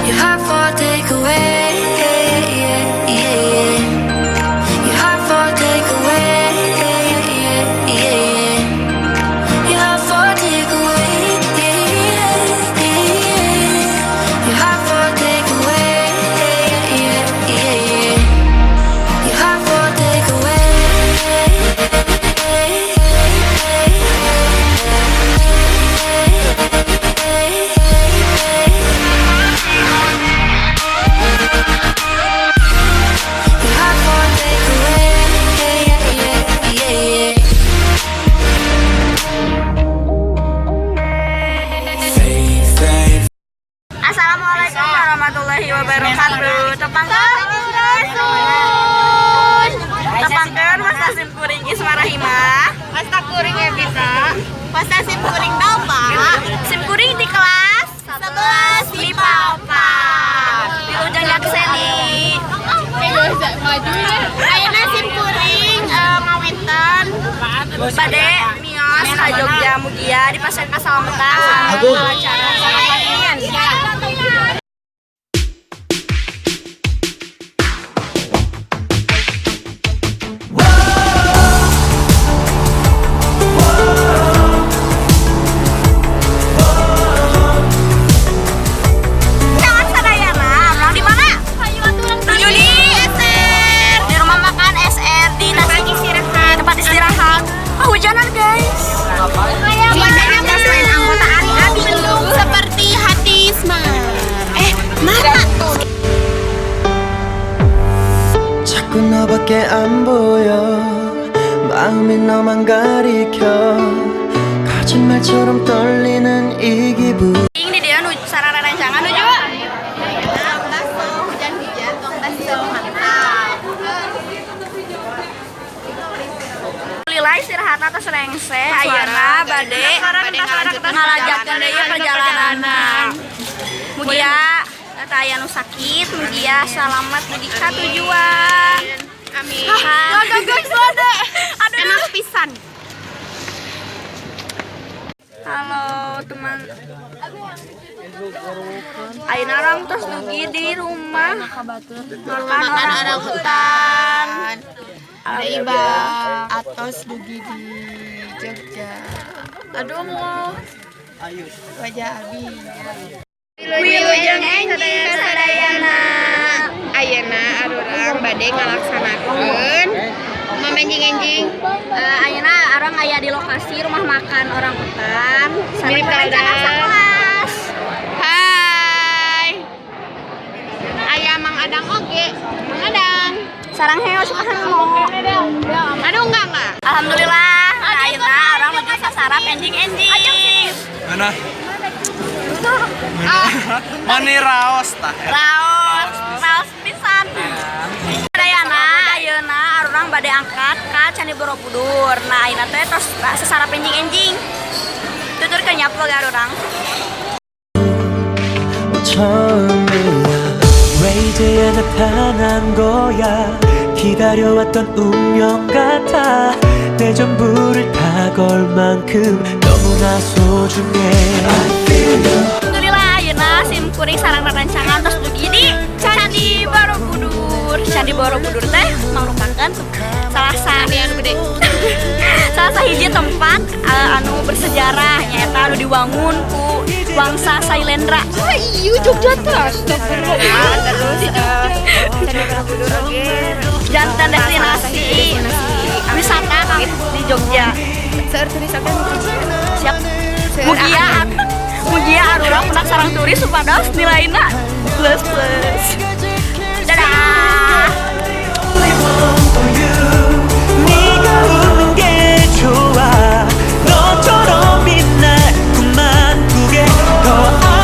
You're hot for takeaway. Yeah. You're hot for takeaway. Yeah. You're hot for takeaway. Yeah. You're hot for takeaway. Yeah. You're hot for takeaway. You're hot for takeaway. Yeah. Assalamualaikum warahmatullahi wabarakatuh. Tepangkeun, tepangkeun, wasta sim kuring Isma Rahimah. Wasta kuring Evita. Wasta sim kuring Dalpa. Sim kuring di kelas 11 MIPA 4. Wilujeng nyakseni. Maju ya. Ayeuna sim kuring ngawitan Bade mios ka Jogja, mugia dipasihan kasalamatan sareng kalancaran. Amin. Jangan sadayana, urang di mana? Nuju di SR. Di rumah makan SR di nasi istirahat. Tempat istirahat. Oh, hujanan, guys. Biasanya selain anggota Ari Abi seperti hati Isma. Eh, mana tuh? 자꾸 너밖에 안 보여. 마음이 너만 가리켜. 거짓말처럼 떨리는 이 기분. Ini dia nu sareng rerencangan nuju. Bakso, hujan-hujan, tukang bakso, mantap. Lila istirahat atas rengse, ayeuna bade ngalanjutkeun deui perjalanan. Mugia teu aya nu sakit, mugia salamat dugi ka tujuan. Amin. Aduh, guys, ada. Aduh, Enak pisan. Halo teman. Ayeuna urang tos dugi di rumah makan Makan orang orang hutan. Hutan. Ada atos dugi di Jogja. Aduh, mau wajah Abi. Wilujeng enjing sadayana. Ayeuna arurang bade ngalaksanakeun mamenjing-enjing. Ayeuna urang aya di lokasi rumah makan orang hutan. Sareng Mirip rerencangan Dalda. Sakelas. Hai. Aya Mang Adang oge. Mang Adang. Sareng heo suka hemo. Aduh, enggak. Alhamdulillah, nah, ayeuna urang nuju sasarap enjing-enjing. Mana? Mana raos tah? Raos, raos pisan. Dayana, ayeuna urang bade angkat ka Candi Borobudur. Nah, ayeuna teh tos sasarap enjing-enjing. Tuturkeun nya vlog urang. 처음이야. 왜 이제야 나타난 거야? 기다려왔던 운명 같아. 내 전부를 다 걸 만큼 너무나 소중해. I feel you. Alhamdulillah, ayeuna sim kuring sareng rerencangan tos dugi di Candi Borobudur. Candi Borobudur teh mangrupakeun salah sa Anu gede. Salah sahiji tempat anu bersejarah, nyaeta anu diwangun ku Wangsa Sailendra. Ah, iya, Jogja teh. Astagfirullah. Terus Candi Borobudur oge. Janten destinasi wisata kang di Jogja. Seueur turis teh nu Siap. Mugia mugia arurang menang sareng turis supados nilaina plus plus. Dadah. For you. 네가 웃는 게 좋아. 너처럼 빛날 꿈만 꾸게. 더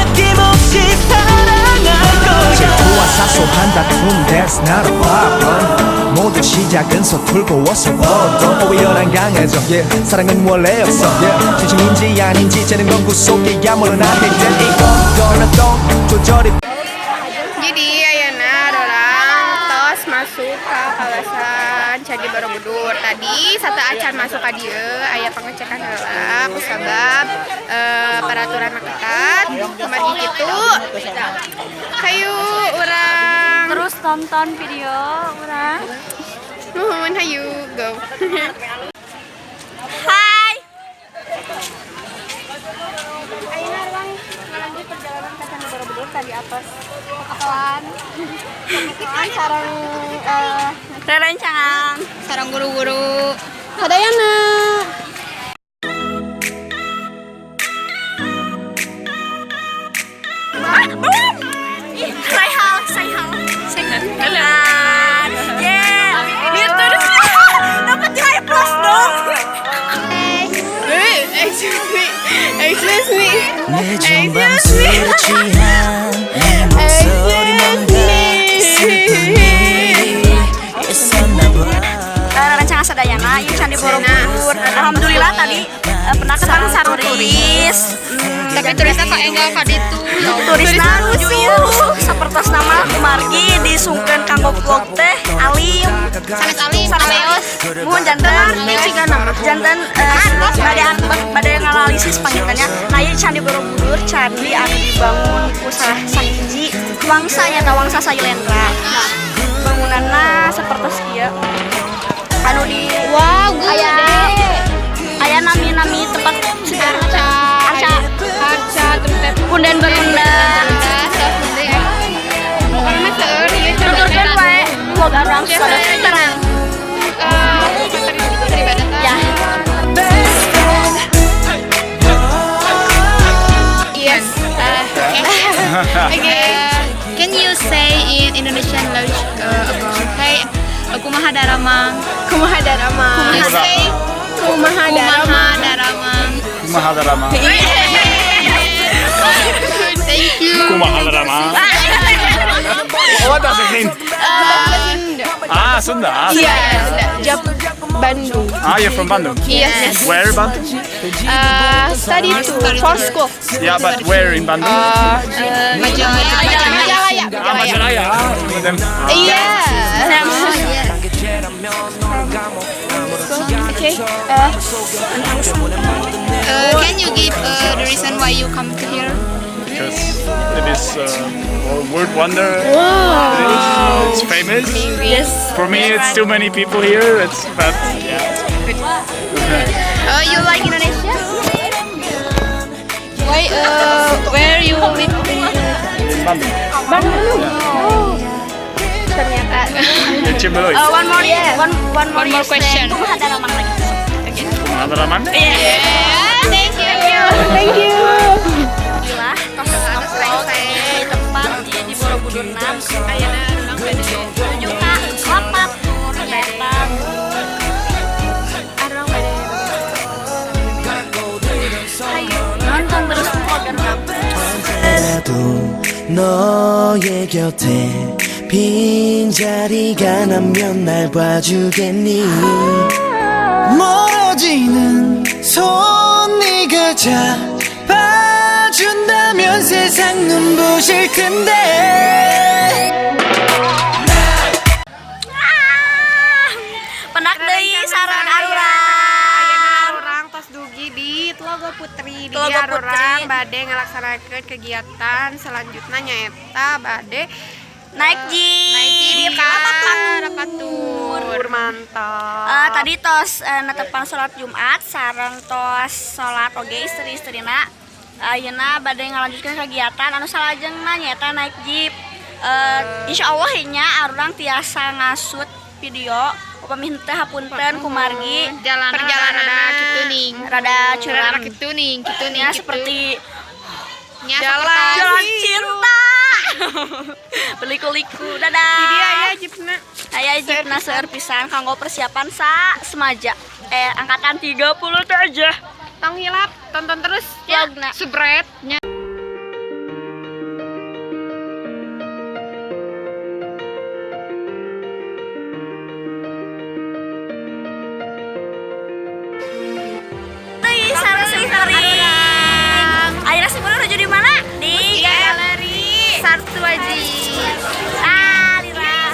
아낌없이 사랑할 거야. 질투와 사소한 다툼, That's not a problem. 모든 시작은 서툴고 어설퍼도 오히려 난 강해져, yeah. 사랑은 원래 없어, yeah. 진심인지 아닌지 재는 건 구속이야. 물론 안될 땐 이건 거나 조절이 Jadi ayeuna urang tos masuk ke kawasan Candi Borobudur. Tadi sateuacan masuk ka dieu aya pengecekan heula kusabab peraturan ketat. Kumargi kitu. Hayu. Tonton video urang. Nuhun, hayu go. Hai. Ayeuna urang ngalanjut perjalanan ke Candi Borobudur tadi atas fotoan. Fotoan sareng Rerencangan. Sareng guru-guru. Sadayana. Ah, belum. Ih, say hi, say hi. Say hi. Yeah. Gitu dapat nilai plus dong. Excuse me. Excuse me. 늦은 밤 술에 취한 네 목소리 뭔가 슬픈 일이 있었나 봐. Rencana sadayana ieu Candi Borobudur. Alhamdulillah tadi pernah ketemu sareng turis. Tapi turisnya kok enggak ka ditu. Turisna nuju ieu rusuh sapertos nama kumargi disungkeun kanggo vlog teh alim. Sanes alim, Sanes aleos. Mun janten janten bade bade nganalisis pangintennya. Nah, ieu Candi Borobudur, candi anu dibangun ku salah sahiji wangsa, nyata wangsa Sailendra. Nah, bangunanna sapertos kieu. Anu di Wow, aya gede. Aya nami-nami tempat sejarah, Arca, arca, arca terus teh punden berpunden. Pokoknya seueur ieu. Tuturkeun wae vlog urang terang. Peribadatan. Ya. Yes. Okay. Can you say in Indonesian language about hey, kumaha daramang? Kumaha daramang. You say kumaha daramang. Kumaha daramang. Thank you. Kumaha daramang. What does it mean? Ah, Sunda. Ah, Sunda. Yes. Bandung. Ah, you're from Bandung. Yes. Where Bandung? Study to for school. Yeah, but where in Bandung? Majalaya. Majalaya. Ah, Majalaya. Ah, them. Ah. Yes. Okay. Can you give the reason why you come to here? Because it is a world wonder. It's famous. Yes. For me, it's too many people here. It's but yeah. You like Indonesia? Why? Where you live in In Bandung. Bandung. Ternyata. In Ciumbuleuit. One more, one, one more, One more you say question. Kumaha daramang lagi. Kumaha daramang? Yeah, thank you. Thank you. Alhamdulillah tos ngobrol di tempat di Borobudur ayeuna menuju ka Lapak ternyata. Arang bade. Ayo nonton terus vlog urang. 언제라도 너의 곁에 빈자리가 나면 날 봐주겠니? 멀어지는 손 네가 잡아준다면 세상 눈부실 텐데. Ah, pendak deui sareng arurang. Ayeuna urang tos dugi di Tlogo Putri. Di Tlogo Putri. Arurang bade ngalaksanakeun kegiatan selanjutnya, nyaeta bade naik jeep. Naik jeep ka Rapat. Rapat Tour. Mantap. Tadi tos netepan sholat Jumat sareng tos sholat oge istri-istrina. Ayeuna bade ngalanjutkeun kegiatan anu salajengna, nyaeta naik jeep. Insya Allah nya arurang tiasa ngasut video, upami henteu hapunten kumargi Jalan Perjalanan rada kitu ning. Rada curam. Rada kitu ning, kitu ning. Ya, Kitu. seperti Nya, Jalan. sapertos. Jalan cinta berliku-liku. Dadah. Di dia ya jeepna. Aya jeepna seueur pisan kanggo persiapan sa semaja angkatan 30 aja. Tong hilap, tonton terus ya. Vlogna. Subret nya. Deui sareng simkuring. Ayeuna simkuring nuju di mana? Di Galeri Sarsuaji. Ah, lira.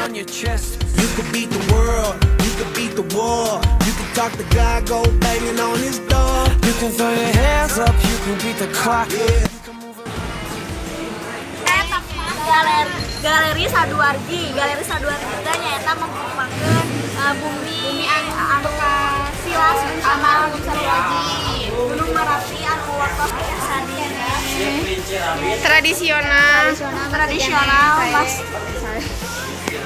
On your chest. You could beat the world, you could beat the war. You could talk to God, go banging on his door. You can throw your hands up, you can beat the the clock. Eta galeri Saduarji, galeri Saduarji teh nyaeta mengkembangkeun bumi anu silas bencana Gunung Merapi anu waktos biasa di Tradisional. Tradisional, mas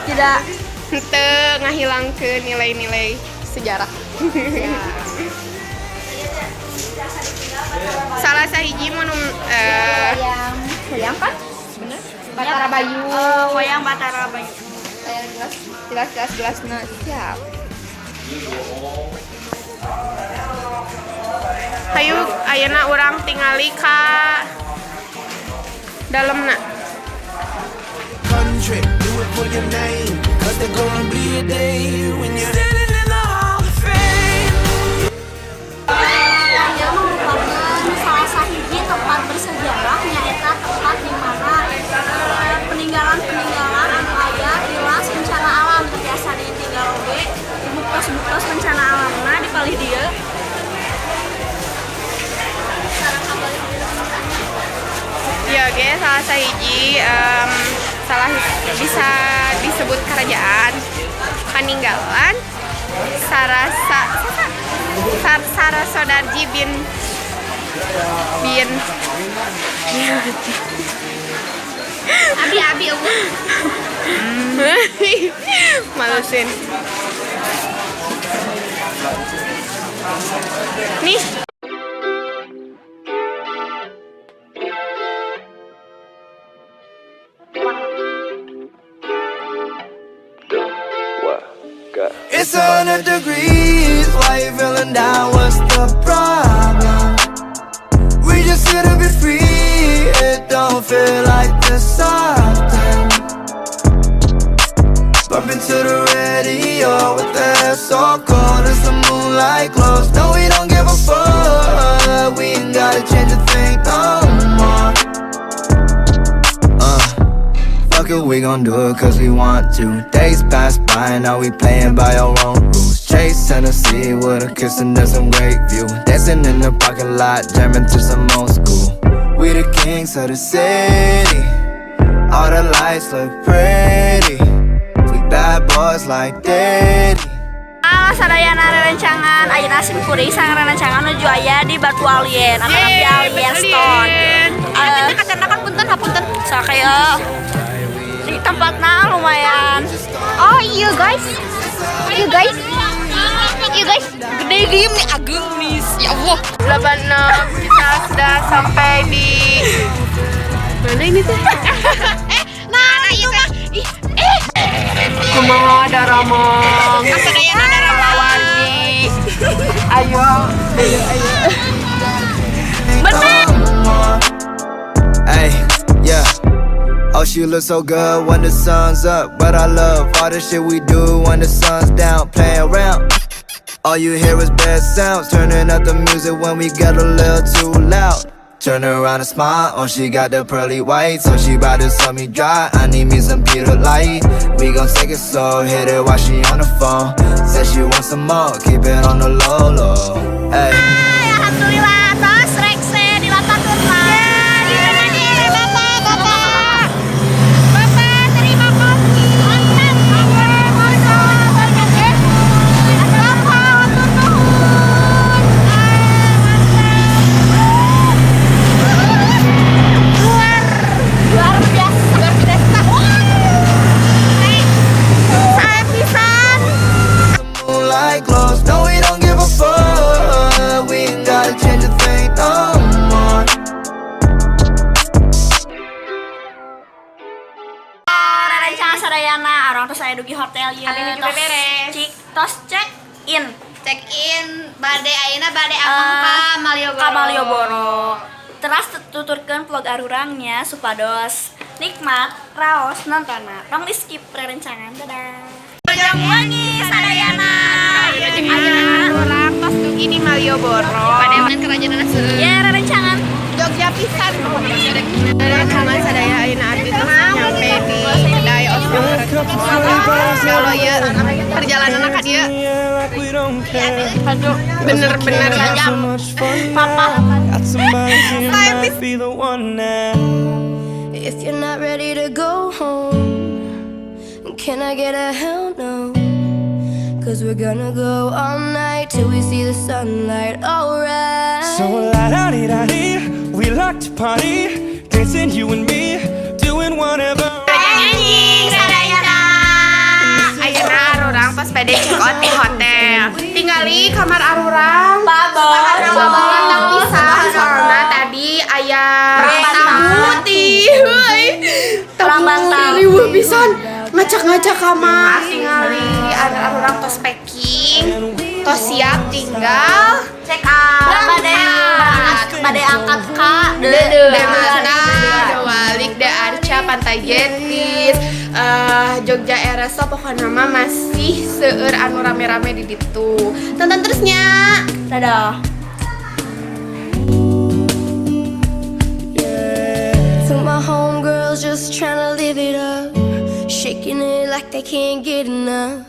tidak henteu ngahilangkeun nilai-nilai sejarah. Salah sahiji monum wayang kan bener? Batara Bayu. Wayang Batara Bayu. Jelas jelas jelas jelas nah, siap. Hayu ayeuna urang tingali ka dalemna. Country, do it for your name. 'Cause there gonna be a day when you're standing in the Hall of Fame. Yang merupakan salah sahiji tempat bersejarah, nyaeta tempat di mana peninggalan-peninggalan anu aya tilas bencana alam biasa ditinggal oge buktos-buktos bencana alamna di palih dieu. Ya oke, salah sahiji salah bisa disebut kerajaan paninggalan Sarasa Sarasodarji bin bin Abi abi eueuh. Malusin. Nih. It's 100 degrees, why you feeling down? What's the problem? We just here to be free, it don't feel like this often. Bump into the radio with the air so cold as the moonlight glows. No, we don't give a fuck, we ain't gotta change a thing no more. Fuck it, we gon' do it 'cause we want to. Days pass by, now we playing by our own rules. Chase Tennessee with a kiss and there's some great view. Dancing in the parking lot, jamming to some old school. We the kings of the city. All the lights look pretty. We bad boys like Diddy. Ah, sadayana rerencangan ayeuna sim kuring sang rerencangan nuju aya di Batu Alien atau di Alien Stone. Kacana kan punten hapunten. So kayak di tempatnya lumayan. Oh iya guys. Iya guys. Iya guys, gede gini nih agung nih. Ya Allah. 86 kita sudah sampai di mana ini teh? Nah, itu mah. Ih, Kumaha daramang. Kasadayana daramang. Wargi. Ayo, ayo, ayo. Bener. Hey, yeah. Oh, she looks so good when the sun's up. But I love all the shit we do when the sun's down. Play around. All you hear is bad sounds. Turning up the music when we get a little too loud. Turn around and smile. Oh, she got the pearly white. So she bout to suck me dry. I need me some Peter Light. We gon' take it slow. Hit it while she on the phone. Said she wants some more. Keep it on the low, low. Hey. Alhamdulillah tos rekse dilatakeun lah. Bapak, bapak. Bapak, terima kasih. Mantap. Bapak, hatur nuhun. Luar Luar biasa. Luar biasa. Saya pisan. Moonlight glows. No, we don't give a fuck. We ain't gotta change a thing no more. Rerencangan sadayana urang tos aya dugi hotel ieu. Abi nuju Tos beberes. Cik, tos check in. Check in bade ayeuna bade ameng ka Malioboro. Ka Malioboro. Teras tuturkeun vlog arurangnya supados nikmat raos nontonna. Tong di skip rerencangan. Dadah. Wangi sadayana. Ayeuna urang tos dugi di Malioboro. Pademangan kerajaan seueur. Ya rerencangan. Jogja pisan. Rerencangan sadaya ayeuna abdi tos nyampe di kedai Oscar. Ya Allah ya, perjalanan ka dieu Like we don't care. bener-bener So much fun. Papa. Got Somebody here might be the one now. If you're not ready to go home, can I get a hell no? 'Cause we're gonna go all night till we see the sunlight, alright. So la da dee da dee, we like to party, dancing you and me, doing whatever. Anjing sadayana. Ayeuna arurang pas bade check out di hotel. Tingali kamar arurang. Babon pisan soalna tadi aya tamu ti heuy. Tamu riweuh pisan ngacak-ngacak kamar. Tingali arurang tos packing, tos siap tinggal check out. Bade angkat ka De Mata, De Walik, De Arca, Pantai Jetis, Jogja Air Resto, pokoknya mah masih seueur anu rame-rame di ditu. Tonton terusnya. Dadah. To my homegirls just tryna live it up, shaking it like they can't get enough.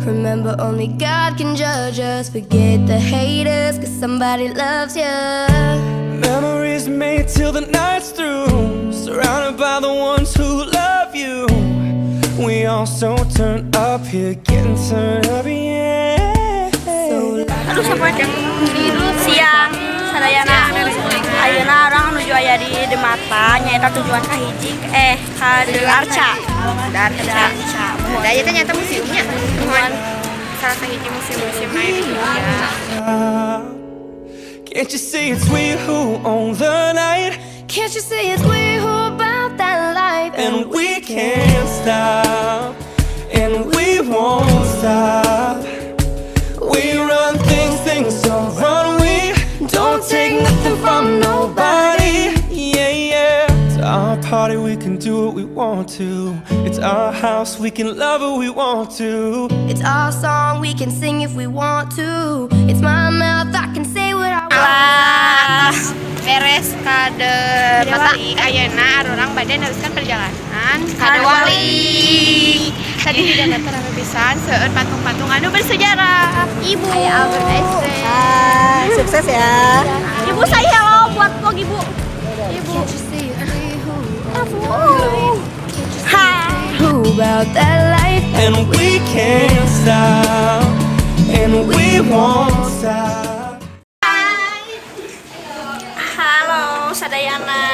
Remember, only God can judge us. Forget the haters, 'cause somebody loves ya. Memories made till the night's through. Surrounded by the ones who love you. We all so turned up here, getting turned up, yeah. So Aduh, sampai siang sadayana. Ayeuna urang nuju aya di Demata, nyaeta tujuan ka hiji ka De Arca. De Arca. Arca. Da ieu teh nyata museumnya. Muhun salah sahiji museum-museum aya di Jogja. Can't you see it's we who own the night? Can't you see it's we who about that life? And we can't stop, and we won't stop. We run things, things don't run. We don't take nothing from nobody. Yeah. It's our party, we can do what we want to. It's our house, we can love who we want to. It's our song, we can sing if we want to. It's my mouth, I can say what I want. Lah. Beres ka De Mata, ayeuna arurang bade neruskan perjalanan ka De Walik. Tadi di Demata rame pisan seueur patung-patung anu bersejarah. Ibu. Aya Albert Einstein. Sukses ya. Ibu, say hello buat vlog Ibu. Ibu. Can't you see it's we who own the night? Hai. Who about that life? And we can't stop, and we won't stop. Halo sadayana.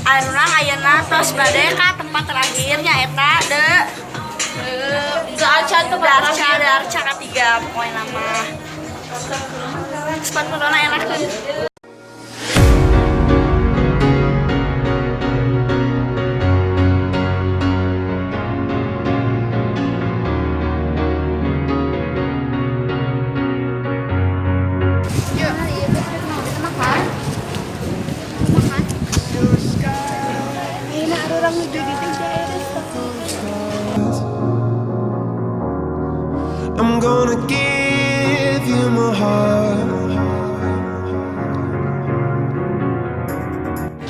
Arurang ayeuna tos bade ka tempat terakhir nyaeta De Arca, De Arca, De Arca katiga pokoknya nama. Spot fotona enak kan. Yuk. Makan. Makan. Ayeuna arurang nuju di Jogja Air Resto. I'm gonna give you my heart.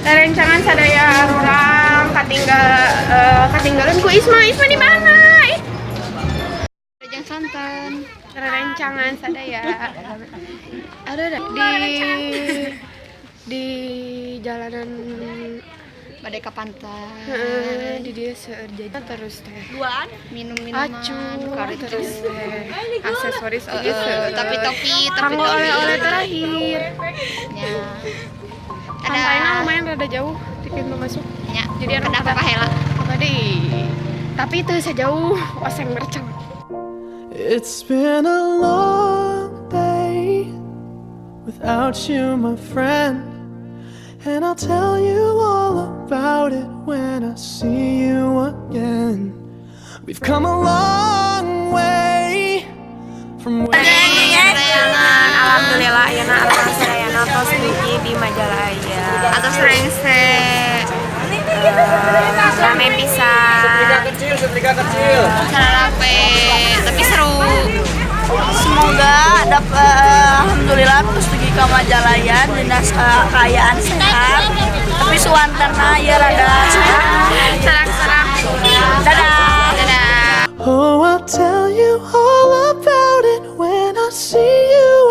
Rencangan sadaya arurang katinggalan ku Isma. Isma di mana? Ih. Rejang santan. Rencangan sadaya. Ada ada di jalanan Bade ka pantai. Heeh, di dia seueur jajan terus teh. Duaan. Minum-minuman. Acu Karicu. Terus teh aksesoris oge seueur. Tapi topi, tapi Kanggo topi. Oleh-oleh terakhir. Ya. Pantainya lumayan rada jauh di pintu masuk. Ya. Jadi anu Kedah apa hela? Apa deh? Tapi itu sejauh oseng mercon. It's been a long day without you, my friend. And I'll tell you all about it when I see you again. We've come a long way from where. Alhamdulillah ayeuna arurang sadayana tos dugi di Majalaya. Atau rengse. Rame pisan. Kecil, setrika kecil. Rame, tapi seru. Semoga dapat, alhamdulillah terus dugi ka Majalaya dina kaayaan sehat. Tapi suantenna ya rada Serang-serang. Dadah. Dadah. Oh, I'll tell you all about it when I see you.